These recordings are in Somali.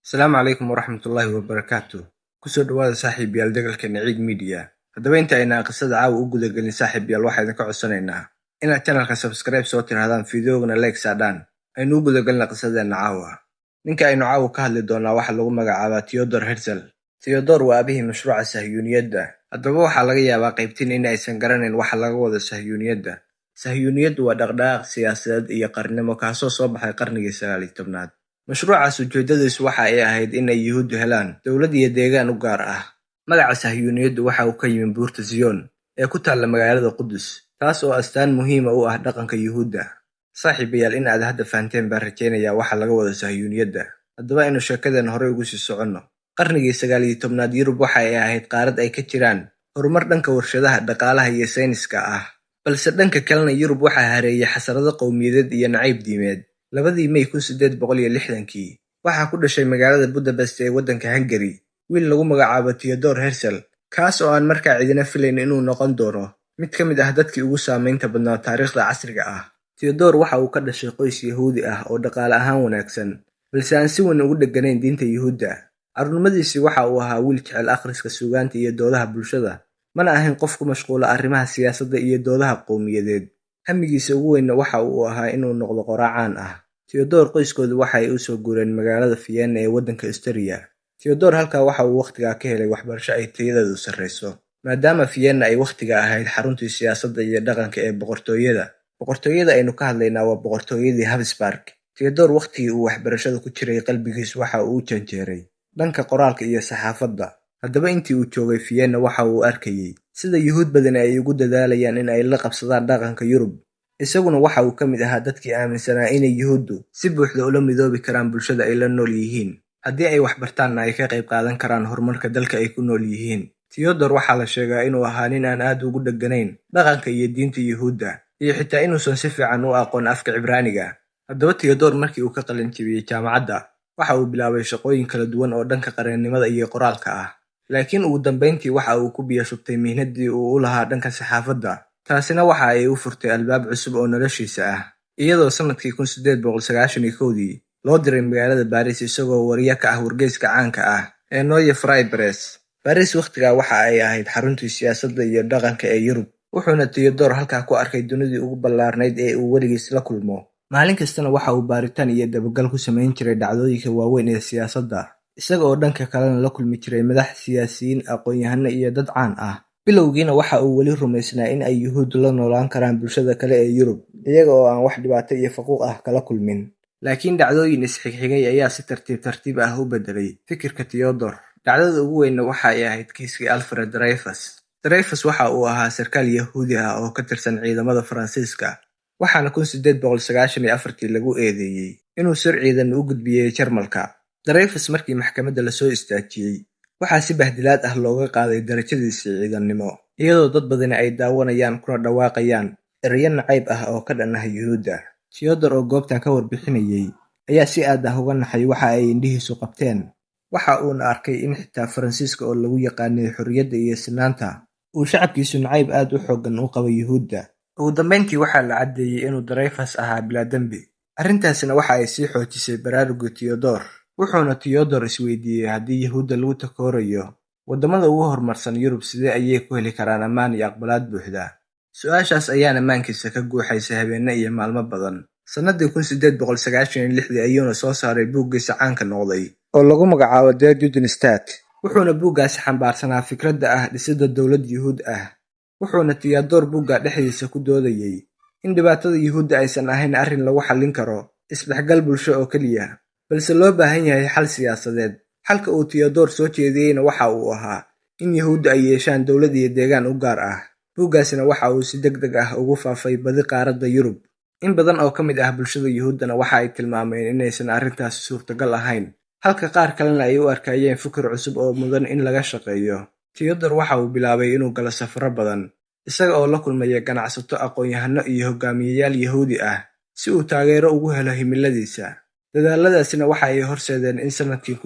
Asalaamu calaykum waraxmatullaahi wabarakaatu. Kusoo dhawaada, saaxiibayaal, degalkeena Ciid Media. Haddaba, inta aynaan qisada caawa u gudagelin, saaxiibayaal, waxaa idinka codsanaynaa inaad channelka subscribe soo tirahdaan, fideogana like saadhaan. Aynu u gudagelna qisadeenna caawa. Ninka aynu caawa ka hadli doonaa waxaa lagu magacaabaa Theodor Herzl. Theodor waa aabihii mashruuca Sahyuuniyadda. Haddaba, waxaa laga yaabaa qaybtiin in aysan garanayn waxa laga wado Sahyuuniyadda. Sahyuuniyaddu waa dhaqdhaqaaq siyaasadeed iyo qarnimo kaasoo soo baxay qarnigii 19aad. Mashruucaas ujeedadiisu waxa ay ahayd in ay Yuhuuddu helaan dowlad iyo deegaan u gaar ah. Magaca Sahyuuniyaddu waxa uu ka yimi buurta Zion ee ku taalla magaalada Qudus, taas oo astaan muhiima u ah dhaqanka Yuhuudda. Saaxiibayaal, in aad hadda fahanteen baan rajaynayaa waxa laga wado Sahyuuniyadda. Haddaba, aynu sheekadeena horey ugu sii soconno. Qarnigii 19aad, Yurub waxa ay ahayd qaarad ay ka jiraan horumar dhanka warshadaha, dhaqaalaha iyo sayniska ah, balse dhanka kalena Yurub waxaa hareeyay xasarado qowmiyadeed iyo nacayb diimeed. 2dii May 1860kii waxaa ku dhashay magaalada Budapest ee waddanka Hungary wiil lagu magacaabo Theodor Herzl, kaas oo aan markaa cidina filayn inuu noqon doono mid ka mid ah dadkii ugu saameynta badnaa taariikhda casriga ah. Theodor waxa uu ka dhashay qoys Yahuudi ah oo dhaqaale ahaan wanaagsan, balse aan si weyn ugu dheganayn diinta Yuhuudda. Carruurnimadiisii waxa uu ahaa wiil jecel akhriska, suugaanta iyo doodaha bulshada, mana ahayn qof ku mashquula arrimaha siyaasadda iyo doodaha qowmiyadeed. Hamigiisa ugu weynna waxa uu ahaa inuu noqdo qoraa caan ah. Theodor qoyskoodu waxa ay u soo guureen magaalada Vienna ee waddanka Austria. Theodor halkaa waxa uu wakhtigaa ka helay waxbarasho ay tayadeedu sarreyso, maadaama Vienna ay wakhtiga ahayd xaruntii siyaasadda iyo dhaqanka ee boqortooyada. Boqortooyada aynu ka hadlaynaa waa boqortooyadii Habsburg. Theodor wakhtigii uu waxbarashada ku jiray, qalbigiisu waxa uu u janjeeray dhanka qoraalka iyo saxaafadda. Haddaba, intii uu joogay Vienna, waxa uu arkayay sida Yuhuud badani ay ugu dadaalayaan in ay la qabsadaan dhaqanka Yurub. Isaguna waxa uu ka mid ahaa dadkii aaminsanaa inay Yuhuuddu si buuxda ula midoobi karaan bulshada ay la nool yihiin, haddii ay wax bartaanna ay ka qayb qaadan karaan horumarka dalka ay ku nool yihiin. Theodor waxaa la sheegaa inuu ahaa nin aan aad ugu dheganayn dhaqanka iyo diinta Yuhuudda, iyo xitaa inuusan si fiican u aqoon afka Cibraaniga. Haddaba, Theodor markii uu ka qalin jebiyey jaamacadda, waxa uu bilaabay shaqooyin kala duwan oo dhanka qareennimada iyo qoraalka ah, laakiin ugu dambeyntii waxa uu ku biyo shubtay mihnadii uu u lahaa dhanka saxaafadda. Taasina waxa ay u furtay albaab cusub oo noloshiisa ah, iyadoo sannadkii 1891dii loo diray magaalada Baariis isagoo wariye ka ah wargeyska caanka ah ee Neue Freie Presse. Baariis wakhtigaa waxa ay ahayd xaruntii siyaasadda iyo dhaqanka ee Yurub, wuxuuna Theodor halkaa ku arkay dunidii ugu ballaarnayd ee uu weligiis la kulmo. Maalin kastana waxa uu baaritaan iyo dabagal ku samayn jiray dhacdooyinka waaweyn ee siyaasadda, isaga oo dhanka kalena la kulmi jiray madax, siyaasiyiin, aqoon-yahano iyo dad caan ah. Bilowgiina waxa uu weli rumaysnaa in ay Yuhuuddu la noolaan karaan bulshada kale ee Yurub iyaga oo aan wax dhibaato iyo faquuq ah kala kulmin, laakiin dhacdooyin isxigxigay ayaa si tartiib tartiib ah u beddelay fikirka Theodor. Dhacdada ugu weynna waxa ay ahayd kiiskii Alfred Dreyfus. Dreyfus waxa uu ahaa sarkaal Yahuudi ah oo ka tirsan ciidamada Faransiiska, waxaana 1894tii lagu eedeeyey inuu sir ciidan u gudbiyey Jarmalka. Dreyfus markii maxkamadda lasoo istaajiyey, waxaa si bahdilaad ah looga qaaday darajadiisii ciidannimo, iyadoo dad badani ay daawanayaan kuna dhawaaqayaan ereyo nacayb ah oo ka dhan ah Yuhuudda. Theodor oo goobtan ka warbixinayay ayaa si aad ah uga naxay waxa ay indhihiisu qabteen. Waxa uuna arkay in xitaa Faransiiska oo lagu yaqaanay xorriyadda iyo sinaanta uu shacabkiisu nacayb aad u xooggan u qabo Yuhuudda. Ugu dambeyntii waxaa la caddeeyey inuu Dreyfus ahaa bilaa dembi. Arrintaasina waxa ay sii xoojisay baraarugga Theodor, wuxuuna Theodor isweydiiyey: haddii Yuhuudda lagu takoorayo waddamada ugu horumarsan Yurub, sidee ayay ku heli karaan ammaan iyo aqbalaad buuxda? Su-aashaas ayaana maankiisa ka guuxaysay habeenno iyo maalmo badan. Sannadii 1896dii ayuuna soo saaray buuggiisa caanka noqday oo lagu magacaabo Der Judenstaat, wuxuuna buuggaasi xambaarsanaa fikradda ah dhisidda dowlad Yuhuud ah. Wuxuuna Theodor buugga dhexdiisa ku doodayey in dhibaatada Yuhuudda aysan ahayn arrin lagu xallin karo isdhexgal bulsho oo keliya, balse loo baahan yahay xal siyaasadeed. Xalka uu Theodor soo jeediyeyna waxa uu ahaa in Yuhuuddu ay yeeshaan dowlad iyo deegaan u gaar ah. Buuggaasina waxa uu si degdeg ah ugu faafay badi qaaradda Yurub. In badan oo ka mid ah bulshada Yuhuuddana waxa ay tilmaameen inaysan arrintaasi suurtagal ahayn, halka qaar kalena ay u arkayeen fikir cusub oo mudan in laga shaqeeyo. Theodor waxa uu bilaabay inuu galo safarro badan, isaga oo la kulmaya ganacsato, aqoon-yahano iyo hogaamiyeyaal Yahuudi ah si uu taageero ugu helo himiladiisa. Dadaalladaasina waxa ay horseedeen in sannadkii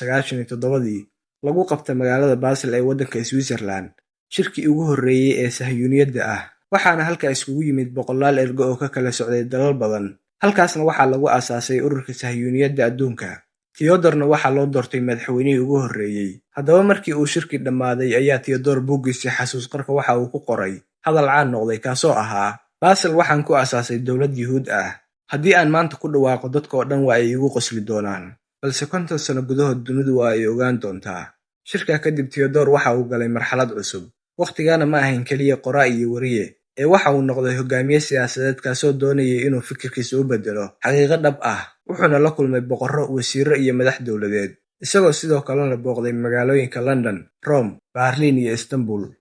1897dii lagu qabta magaalada Basel ee waddanka Switzerland shirkii ugu horreeyey ee Sahyuuniyadda ah, waxaana halkaa iskugu yimid boqolaal ergo oo ka kala socday dalal badan. Halkaasna waxaa lagu aasaasay Ururka Sahyuuniyadda Adduunka. Theodorna waxaa loo doortay madaxweynihii ugu horreeyey. Haddaba markii uu shirkii dhammaaday ayaa Theodor buuggiisii xasuus qorka waxa uu ku qoray hadal caan noqday, kaasoo ahaa: "Basel waxaan ku aasaasay dowlad Yuhuud ah. Haddii aan maanta ku dhawaaqo, dadka oo dhan waa ay igu qosli doonaan, balse 50 sano gudahood dunidu waa ay ogaan doontaa." Shirkaa kadib Theodor waxa uu galay marxalad cusub. Wakhtigaana ma ahayn keliya qoraa iyo weriye, ee waxa uu noqday hogaamiye siyaasadeed kaasoo doonayay inuu fikirkiisa u beddelo xaqiiqo dhab ah. Wuxuuna la kulmay boqorro, wasiirro iyo madax dowladeed, isagoo sidoo kalena booqday magaalooyinka London, Rome, Berlin iyo Istanbul.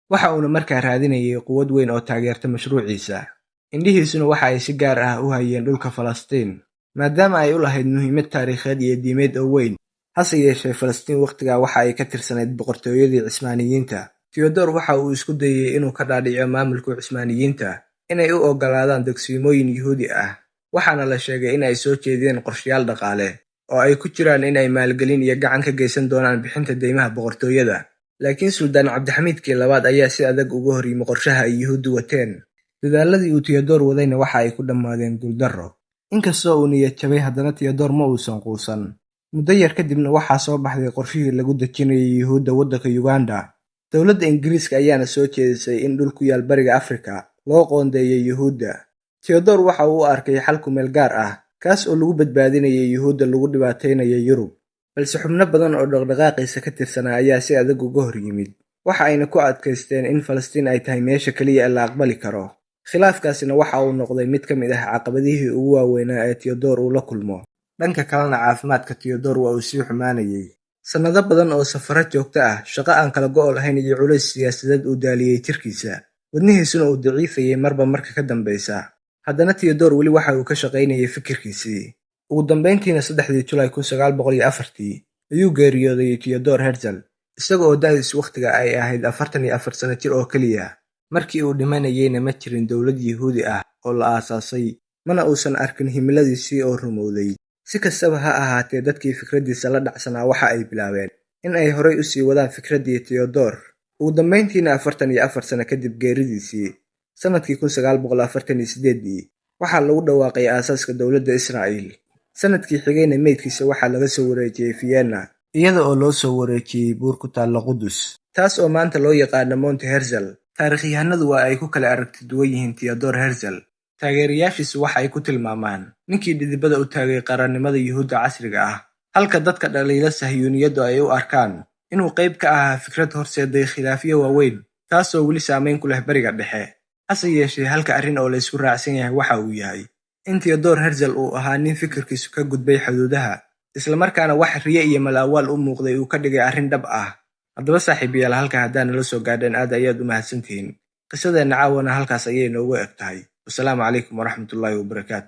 Waxa uuna markaa raadinayay quwad weyn oo taageerta mashruuciisa. Indhihiisuna waxa ay si gaar ah u hayeen dhulka Falastiin, maadaama ay u lahayd muhiimad taariikheed iyo diimeed oo weyn. Hase yeeshee, Falastiin wakhtigaa waxa ay ka tirsanayd boqortooyadii Cismaaniyiinta. Theodor waxa uu isku dayay inuu ka dhaadhiciyo maamulka Cusmaaniyiinta inay u oggolaadaan degsiimooyin Yuhuudi ah, waxaana la sheegay in ay soo jeediyeen qorshayaal dhaqaale oo ay ku jiraan in ay maalgelin iyo gacan ka geysan doonaan bixinta deymaha boqortooyada. Laakiin Suldaan Cabdixamiidkii labaad ayaa si adag uga hor yimi qorshaha ay Yuhuuddu wateen. Dadaaladii uu Theodor wadayna waxa ay ku dhammaadeen guuldarro. Inkastoo uu niyad jabay, haddana Theodor ma uusan quusan. Muddo yar kadibna waxaa soo baxday qorshihii lagu dejinayay Yuhuudda waddanka Uganda. Dowladda Ingiriiska ayaana soo jeedisay in dhul ku yaal Bariga Afrika loo qoondeeyo Yuhuudda. Theodor waxa uu u arkay xal ku meel gaar ah, kaas oo lagu badbaadinayay Yuhuudda lagu dhibaataynayo Yurub. Balse xubno badan oo dhaqdhaqaaqiisa ka tirsanaa ayaa si adag uga hor yimid, waxa ayna ku adkaysteen in Falastiin ay tahay meesha keliya ee la aqbali karo. Khilaafkaasina waxa uu noqday mid ka mid ah caqabadihii ugu waaweynaa ee Theodor uu la kulmo. Dhanka kalena, caafimaadka Theodor waa uu sii xumaanayay. Sannado badan oo safarro joogto ah, shaqo aan kala go' lahayn iyo culays siyaasadeed uu daaliyey jirkiisa, wadnihiisuna uu daciifayay marba marka ka dambeysa. Haddana Theodor weli waxa uu ka shaqaynayay fikirkiisii. Ugu dambeyntiina 3dii Julaay 1904 ayuu geeriyooday Theodor Herzl, isaga oo da'diisu wakhtiga ay ahayd 44 sano jir oo keliya. Markii uu dhimanayayna ma jirin dowlad Yuhuudi ah oo la aasaasay, mana uusan arkin himiladiisii oo rumowday. Si kastaba ha ahaatee, dadkii fikraddiisa la dhacsanaa waxa ay bilaabeen in ay horay u sii wadaan fikraddii Theodor. Ugu dambeyntiina 44 sano kadib geeridiisii, sanadkii 1948dii, waxaa lagu dhawaaqay aasaaska dowladda Israa'iil. Sanadkii xigayna meydkiisa waxaa laga soo wareejiyey Vienna, iyada oo loo soo wareejiyey buur ku taalla Qudus, taas oo maanta loo yaqaano Mount Herzl. Taariikhyahanadu waa ay ku kala aragti duwan yihiin Theodor Herzl. Taageerayaashiisu waxa ay ku tilmaamaan ninkii dhidibada u taagay qarannimada Yuhuudda casriga ah, halka dadka dhaliila Sahyuuniyaddu ay u arkaan inuu qayb ka ahaa fikrad horseeday khilaafyo waaweyn, taasoo weli saameyn ku leh Bariga Dhexe. Hase yeeshee, halka arrin oo la isku raacsan yahay waxa uu yahay in Theodor Herzl uu ahaa nin fikirkiisu ka gudbay xuduudaha, islamarkaana wax riyo iyo malaawaal u muuqday uu ka dhigay arrin dhab ah. Haddaba saaxiibayaal, halka haddaa nala soo gaadheen aad ayaad u mahadsantihiin. Qisadeenna caawana halkaas ayay noogu eg tahay. Wasalaamu calaykum waraxmatullaahi wabarakaatu.